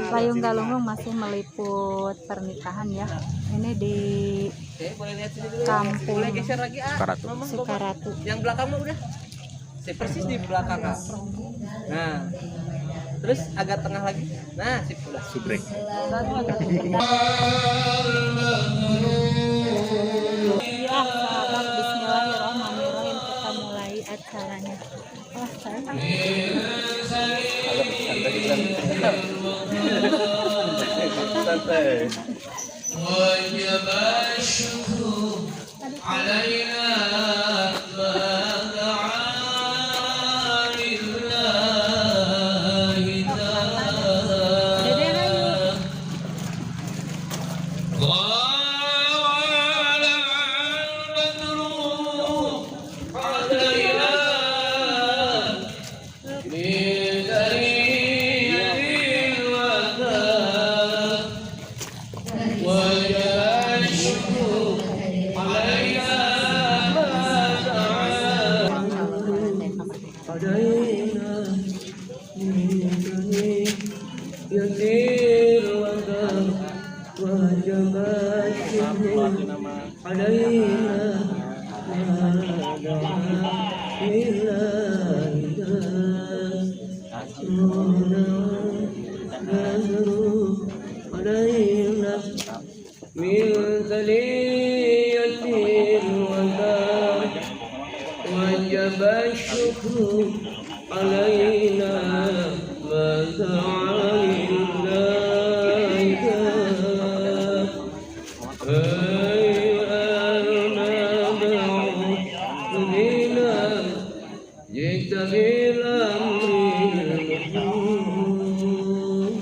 Layung Galunggung masih meliput pernikahan ya. Ini di Oke, boleh lihat sini dulu ya. Kampung Boleh geser lagi, ah. Sukaratu. Mama, Bapak. Sukaratu. Yang belakang mah udah. Sip, persis di belakang, Kak. Nah. Terus agak tengah lagi. Nah, sip udah. Subrek. Ya, sahabat, bismillahirrahmanirrahim, kita mulai acaranya. Wah, saya Santai. وجب الشكر علينا ما دعا لله Dede hayu. طال البدر علينا من ثنية الوداع وجب الشكر علينا ما دعا علينا من ثنية الوداع وجب الشكر علينا ما دعا لله نذر علينا من ثنية الوداع وجب الشكر علينا ما دعا لله أيها المبعوث بنا جئت بالأمر المحمود.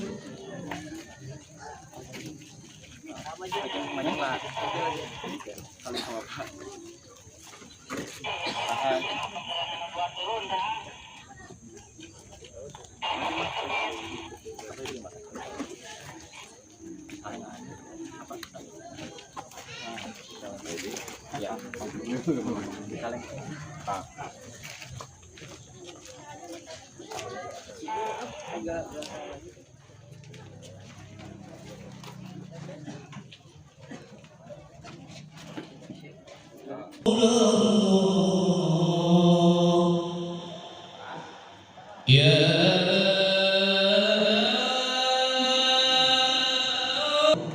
يا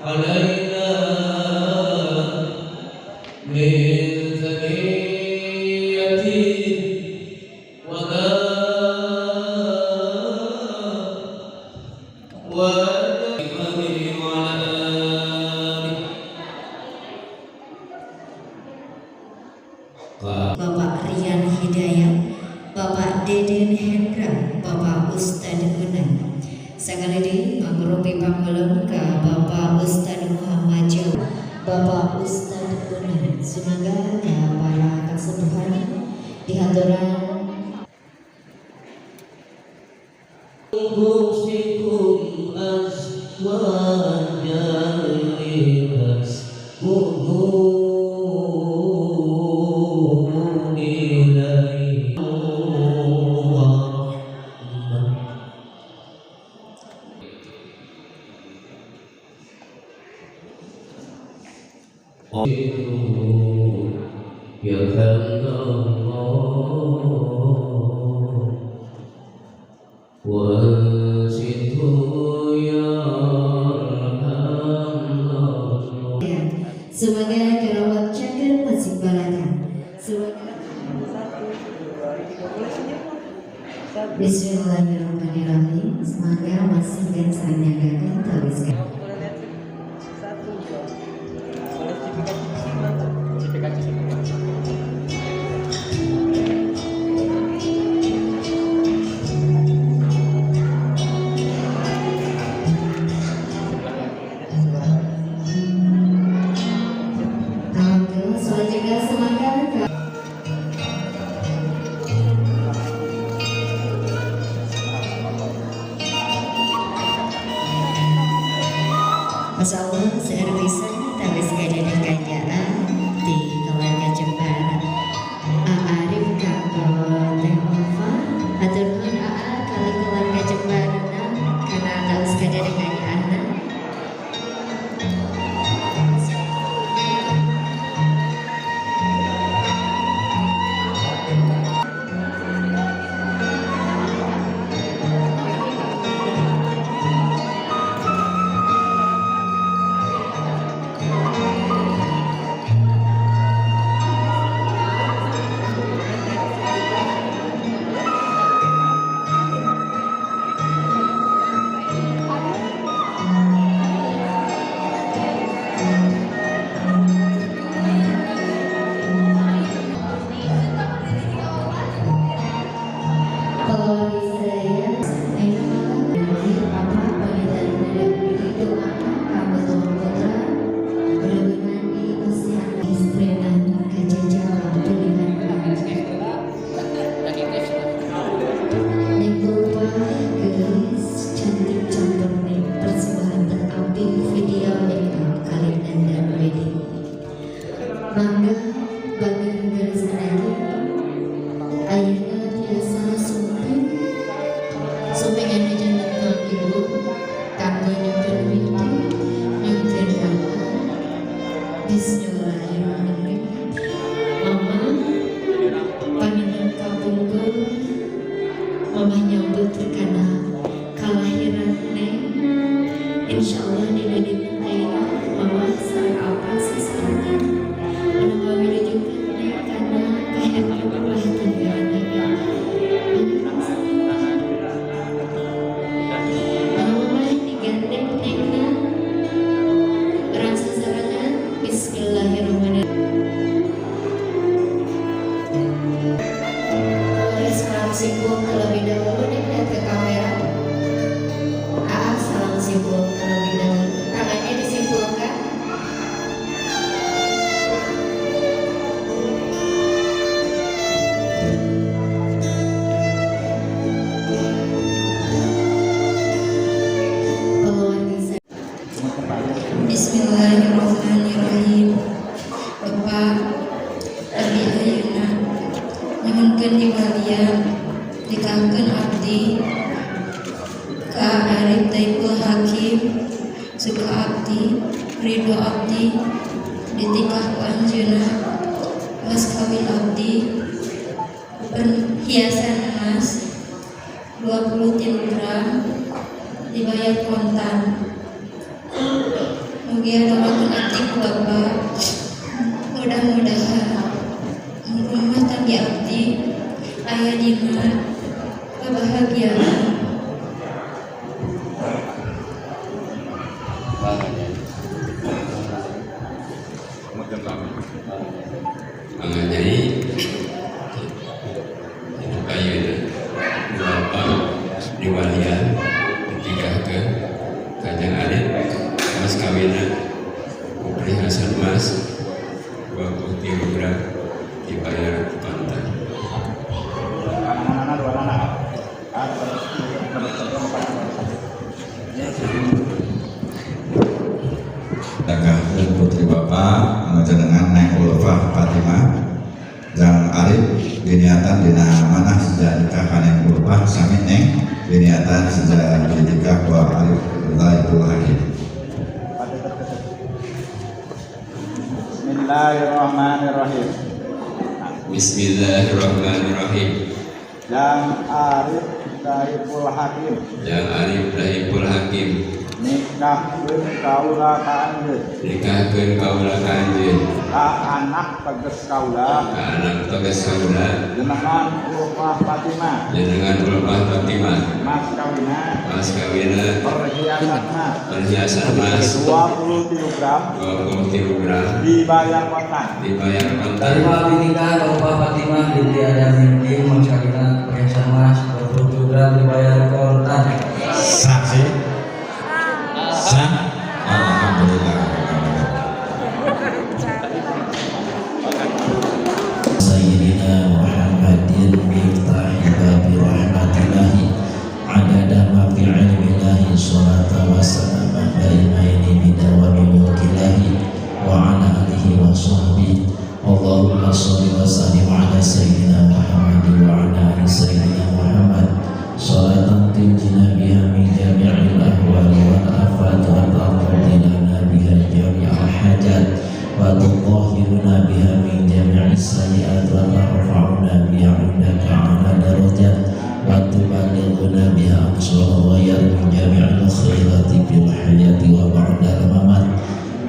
علينا من ثنية الوداع وعلى آله. Bapak Rian Hidayat, Bapak Deden Hendra, Bapak Ustad Unang. Sakali deui mangrupi pangulun ka Bapak Ustad Muhammad Jaw, Bapak Ustad Unang. Sumangga ka para kasepuhan dihaturan. أنفسكم أزواجا لتسكنوا إليها ورحمة. يرحمنا الله وانصتوا يرحمنا الله. Semoga kerawat cager masih balakan. Semoga. Bismillahirrahmanirrahim. Semoga masih dan saling nyagakan teruskan. Boleh lihat sini. Satu, dua. Boleh cipika cipiki mantap. Cipika cipiki. Alhamdulillah, selanjutnya semoga Masya Allah, seueur pisan tawis kadadeh kanyaan di keluarga Jembar. Arif kanggo Teh Ulfa, hatur nuhun Aa kali keluarga Jembarna karena tawis kadadeh kanyaan. Insyaallah dina dinten ayeuna mamah sareng apa sasarengan anu ngawilujengkeun neng kana kahayang rumah tangga neng. Anu mamah digandeng nengna urang sasarengan. Bismillahirrahmanirrahim. Boleh salam simpul terlebih dahulu nih, lihat ke kamera. Aa, salam simpul terlebih dahulu. Tangannya disimpulkan. Bismillahirrahmanirrahim. Bapak abdi ayeuna nyuhunkeun diwalian nikahkeun abdi ka Arif Taiful Hakim, suka abdi ridho abdi ditikah ku anjeunna, mas kawin abdi perhiasan emas 23 gram dibayar kontan. Mugia doakeun abdi ku Bapak, mudah-mudahan rumah tangga abdi aya dina kebahagiaan. Mengenai itu kayu bapak diwalian ditikahkeun ka Jang Arif mas kawina perhiasan emas 23 gram dibayar kontan. Nikahkeun putri bapak anu jenengan Neng Ulfah Fatimah Jang Arif diniatan dina manah sejak nikah ka Neng Ulfah sami Neng diniatan sejak dinikah ku Arif Zaidul Hakim. Bismillahirrahmanirrahim. Bismillahirrahmanirrahim. Jang Arif Daiful Hakim. Jang Arif Daiful Hakim. Nikahkeun kaula ka anjeun. Nikahkeun kaula ka anjeun. Ka anak teges kaula. Ka anak teges kaula. Jenengan Ulfah Fatimah. Jenengan Ulfah Fatimah. Mas kawina. Mas kawina. Perhiasan emas. Perhiasan emas. 23 gram. 23 gram. Dibayar kontan. Dibayar kontan. Tarima abdi nikah Ulfah Fatimah binti Adam Hakim mas kawina perhiasan emas 23 gram dibayar kontan. Saksi. Sah. Alhamdulillah. Sayyidina Muhammadin miftahi babi rahmatillahi adada ma fi ilmillahi salata wa salama daimaini bidawami mulkillahi wa ala alihi wa sahbihi. Allahumma sholli wa sallim ala sayyidina Muhammad wa ala ali sayyidina Muhammad salatan tunjina biha min jami'il ahwali wal afat wa taqdi lana biha jami'al hajat wa tutahhiruna biha min jami'is sayyi'at wa tarfa'una biha 'indaka 'ala darajat wa tuballighuna biha aqsal ghayat min jami'il khairati fil hayati wa ba'dal mamat.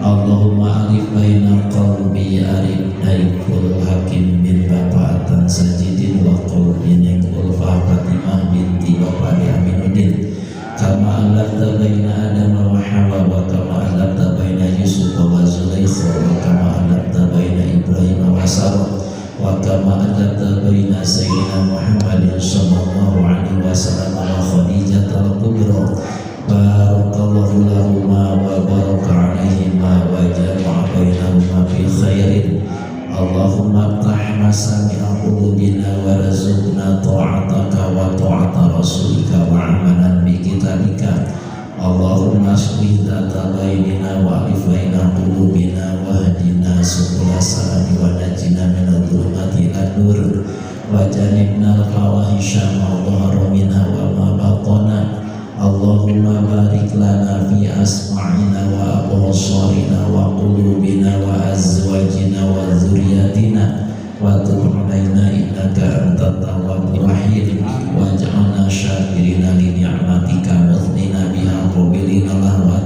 Allahumma alif baina qalbi Arif Daiful Hakim bin Bapak Atan Sajidin wa qalbi Neng Ulfah Fatimah binti Bapak Aminuddin kama alafta baina Adam wa Hawa wa kama alafta baina Yusuf wa Zulaikha wa kama alafta baina Ibrahim wa Sarah wa kama alafta baina Sayyidina Muhammadin sallallahu alaihi wasallam wa Khadijah al-Kubra. Barakallahu lahuma wa baraka alaihima wa jama'a bainahuma fi khairin. Allahumma aftah masami'a qulubina wa razukna ta'ataka wa ta'ata rasulika wa amalan bi kitabika. Allahumma aslih dhata bainina wa alif baina qulubina wa hdina subula salami wa najina minadh dhulumati ilan nur wa janibna al-fawahisha ma dhahara minha wa ma batana. Allahumma barik lana fi asma'ina wa absarina wa qulubina wa azwajina wa dzurriyyatina wa tub alaina innaka antat tawwabur rahim waj'alna syakirina li ni'matika muthnina biha qabilina lahu wa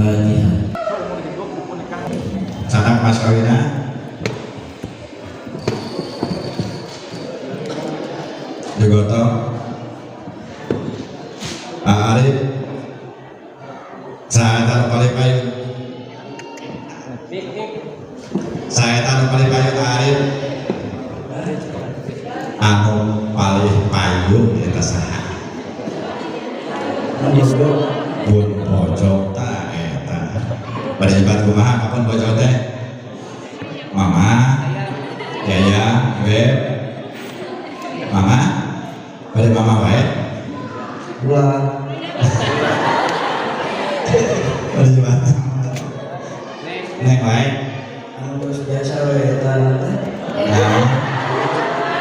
Al-Fatihah. Sanak mas kawina digotong Arif saya taruh paling payung, saya taruh paling payung Arif anu paling payung eta saha pun pojok ta eta pada nyebat kumaha kapan pojok teh mama yaya beb mama pada mama wae ulah pada nyebat neng wae Anu biasa we eta teh. Nah,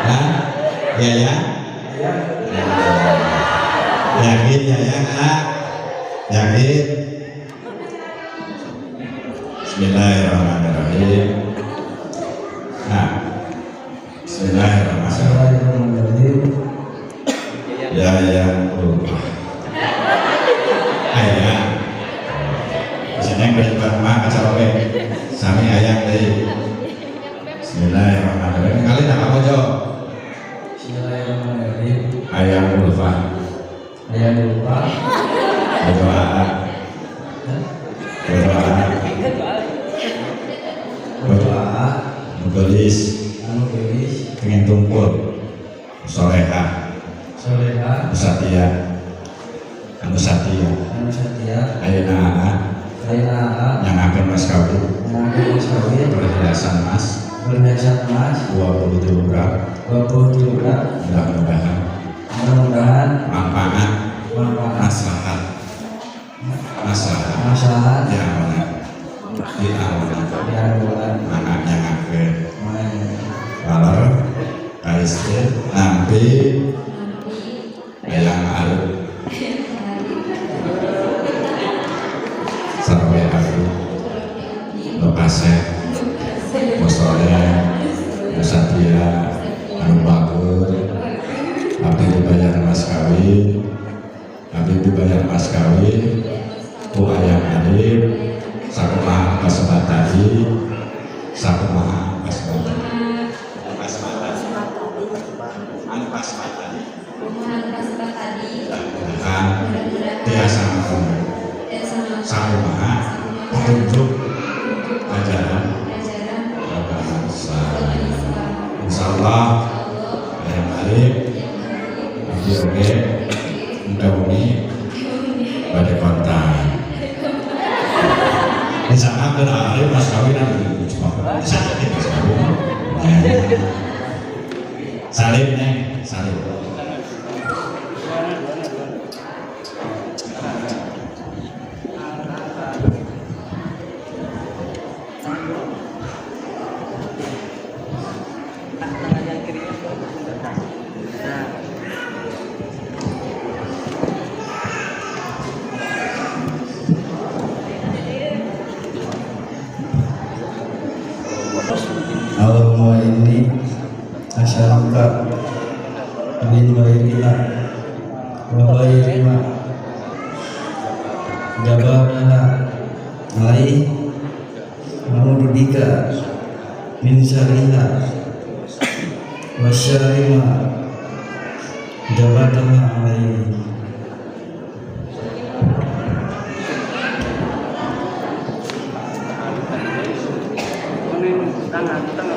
nah, yaya Ya. Yakin ya, ah. Yakin. Bismillahirrahmanirrahim. Nah, Bismillahirrahmanirrahim. Ya yang lupa. Ayah. Seneng berjumpa mah kacaroke. Sami ayang deui. Bismillahirrahmanirrahim. Kali nama mojo. Bismillahirrahmanirrahim. Ayang Ulfa. Ayang lupa. Berdoa. Berdoa. Berdoa. Nugelis. Anu gelis. Pengen tumpul. Soleha. Soleha. Anu Anu satia. Anu satia. Ayeuna aa. Ayeuna aa. Nyangakeun mas kawin. Nyangakeun mas kawin. Perhiasan emas. Perhiasan emas. 23 gram. 23 gram. Mudah-mudahan. Mudah-mudahan. Manfaat. Manfaat. Maslahat. Maslahat. Maslahat. Ya awalan. Di awalan. Di awalan. Mana nyangakeun. Waler. Kaiste. Nampi. Ayang Arif. Sarwe Arif. Lokase. Musoleh. Musatia. Anu bagus. Abdi dibayar mas kawin. Abdi dibayar mas kawin. Ku Ayang Arif. Sakumaha kasebatari. Sakumaha kasebatari. Anu kasebatari. Mudah-mudahan tiasa ngomong. Sakumaha petunjuk ajaran agama Islam. Insyaallah Ayang Arif abdi oge mudah-mudahan bade kontan. Insyaallah keur Arif mas kawinan bisa mas kawin. Salim neng, salim. Tangan yang kirinya. Nah. Allahumma inni as'aluka min ghairiha wa ghairi ma jabalaha alaihi a'udzu bika min syarriha wa syarri ma jabalaha alaihi.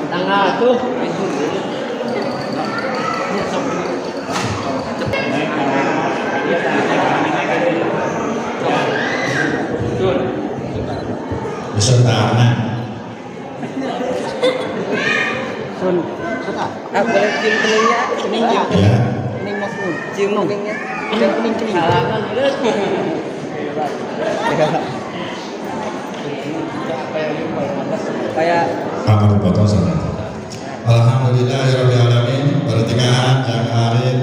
Tangan tuh. Beserta anak. Ah, boleh cium keningnya, kening cium. Ya. Kening mas nu. Cium keningnya. Cium kening kening. Salaman udah. Kayak kamu potong saudara. Alhamdulillahirabbil alamin. Pertengah yang Arif.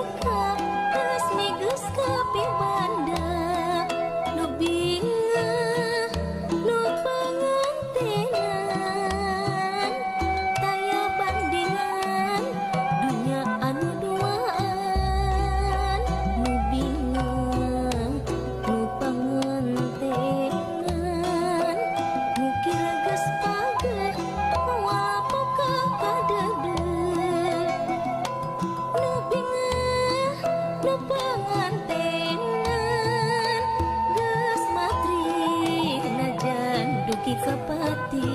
Mustika resmi geus kapibanda nu bingah nu pangantenan taya bandingan dunya anu duaan nu bingah nu pangantenan mukir geus pageh moal poka kadeudeuh nu bingah nu pangantenan geus matri najan dugi ka pati.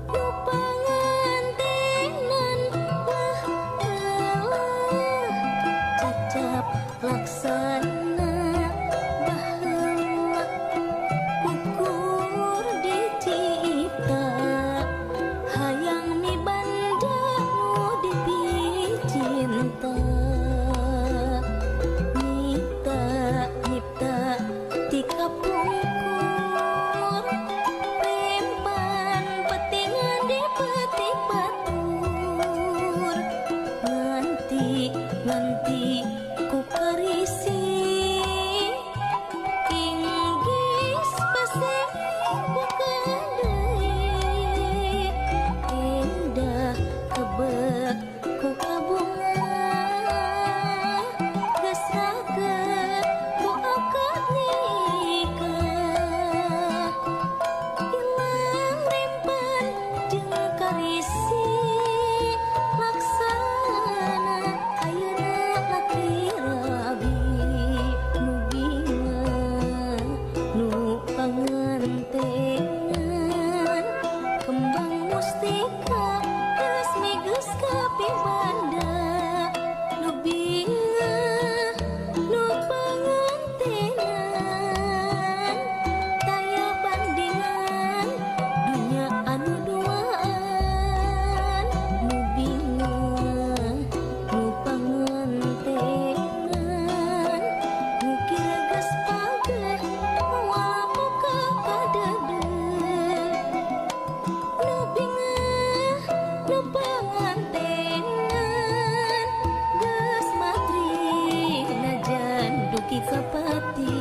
Nu pangantenan wah elah cacap laksana baheula ukur dicipta hayang mibanda nu dipicinta nyipta nyipta ti kapungkur rempan petingan di petik batur nganti nganti ku karisi inggis paseh bukan deui indah kebek ku kabunga geus raket ku akad nikah ilang rempan jeung karisi laksana ayeuna laki rabi nu bingah nu pangantenan kembang mustika resmi geus kapibanda nu bingah nu pangantenan taya bandingan dunya anu duaan nu bingah nu pangantenan mukir geus pageh moal poka kadeudeuh nu bingah nu pangantenan geus matri najan dugi ka pati.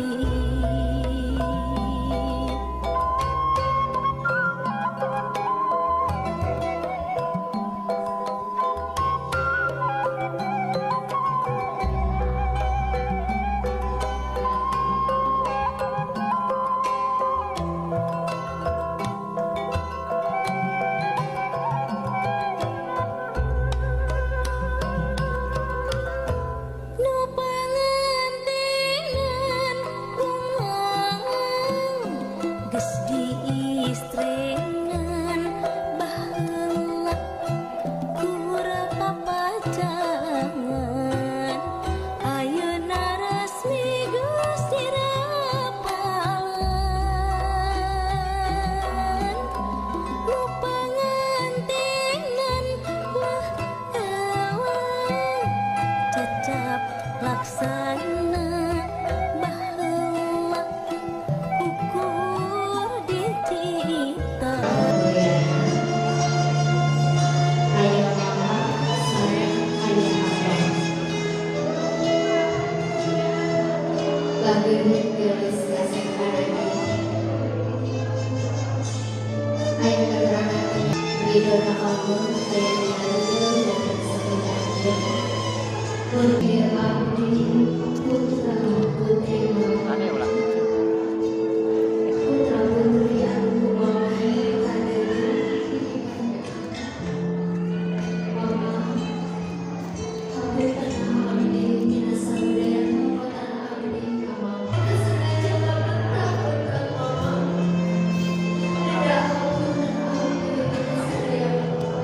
Nu pangantenan bungang geus diistrenan baheula kur papacangan ayeuna resmi geus dirapalan nu pangantenan wah ewang cacap laksana baheula ukur dicipta. Ayah mama, sareng ayah abah. Bageun geus kasep anake. Aya keterangan ridona Allah aya dina reudeuh dan sepeda anjeun. Putri abdi putra putri mama. Putra putri anu kumaha kadeuleu. Mama, hapunten abdi tina sabudaya kapotan abdi ka mama. Teu sengaja ngabentak putra mama. Reda hapunten abdi tina sadaya mama.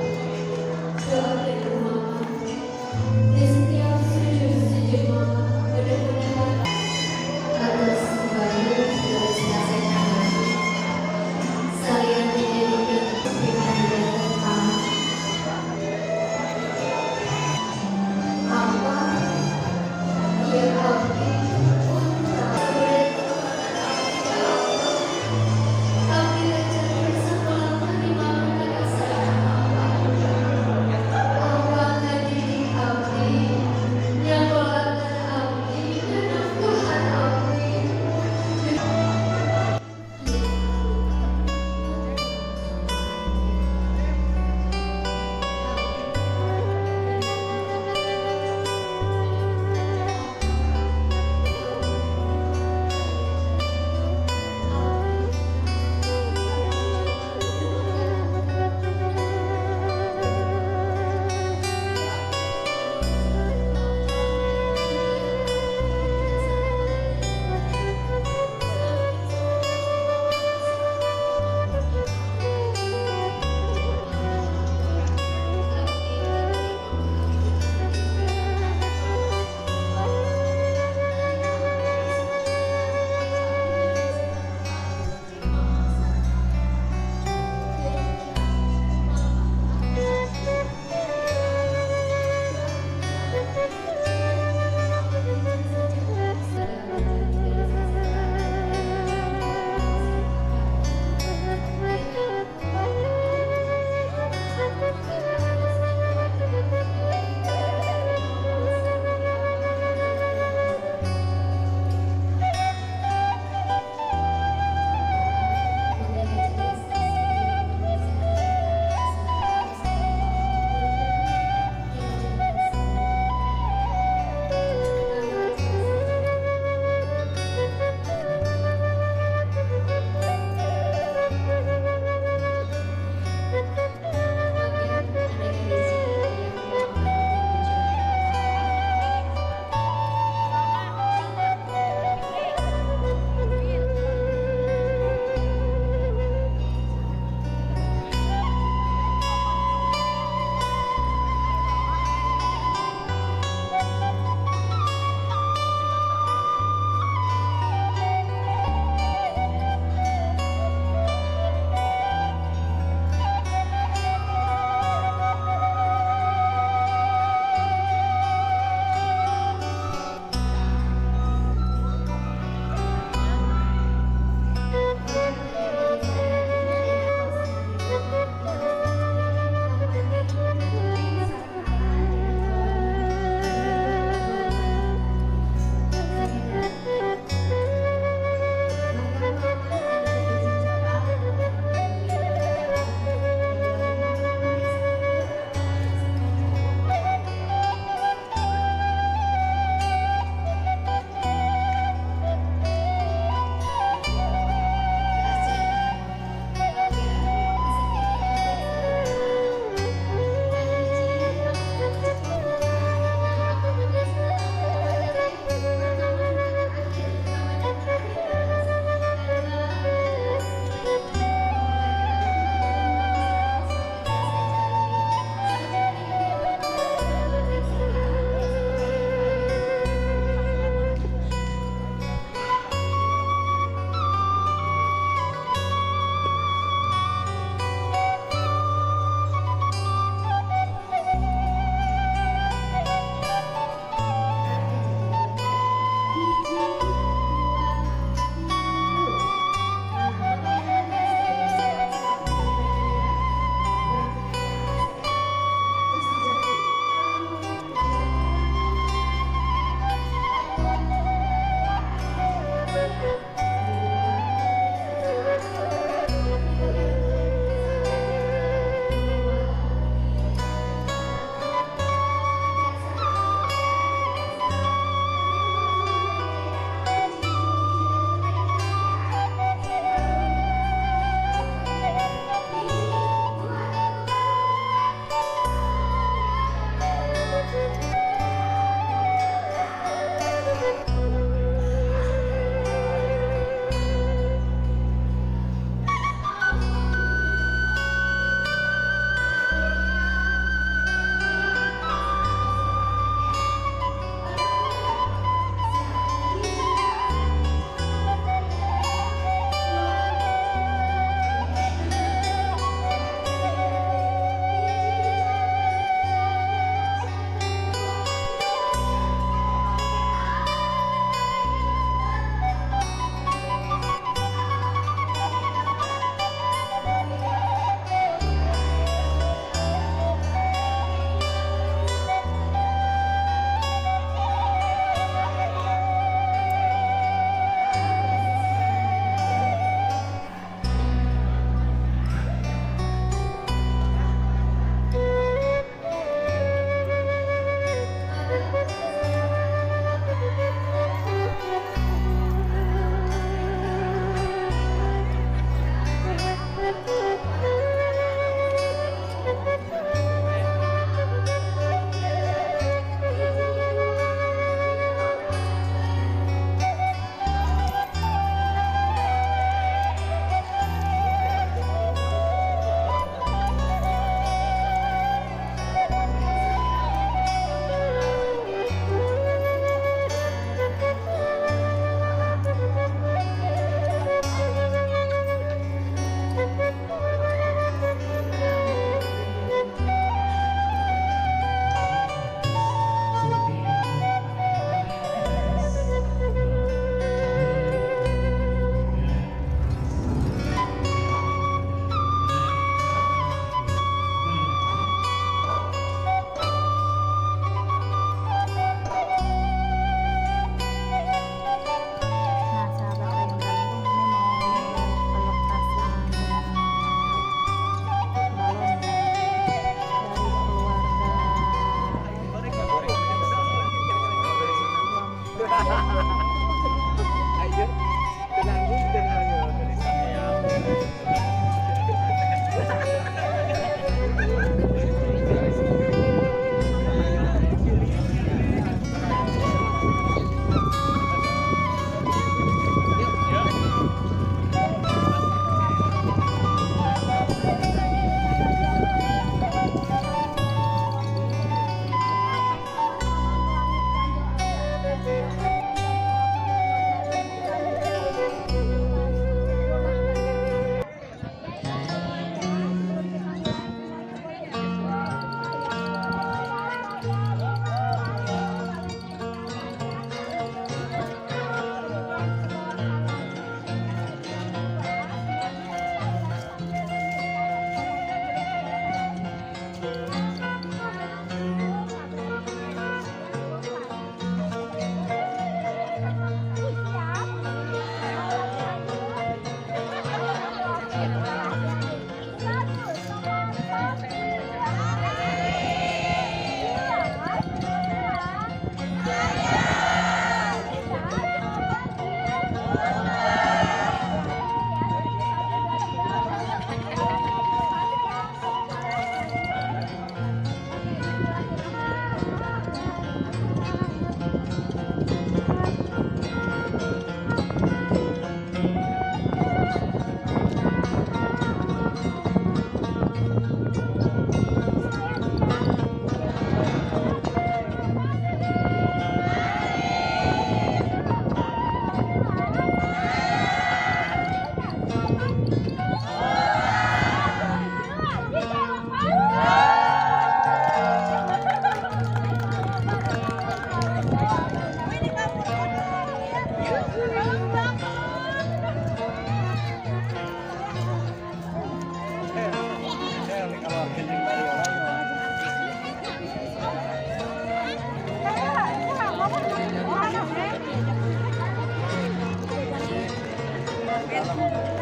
Dalam.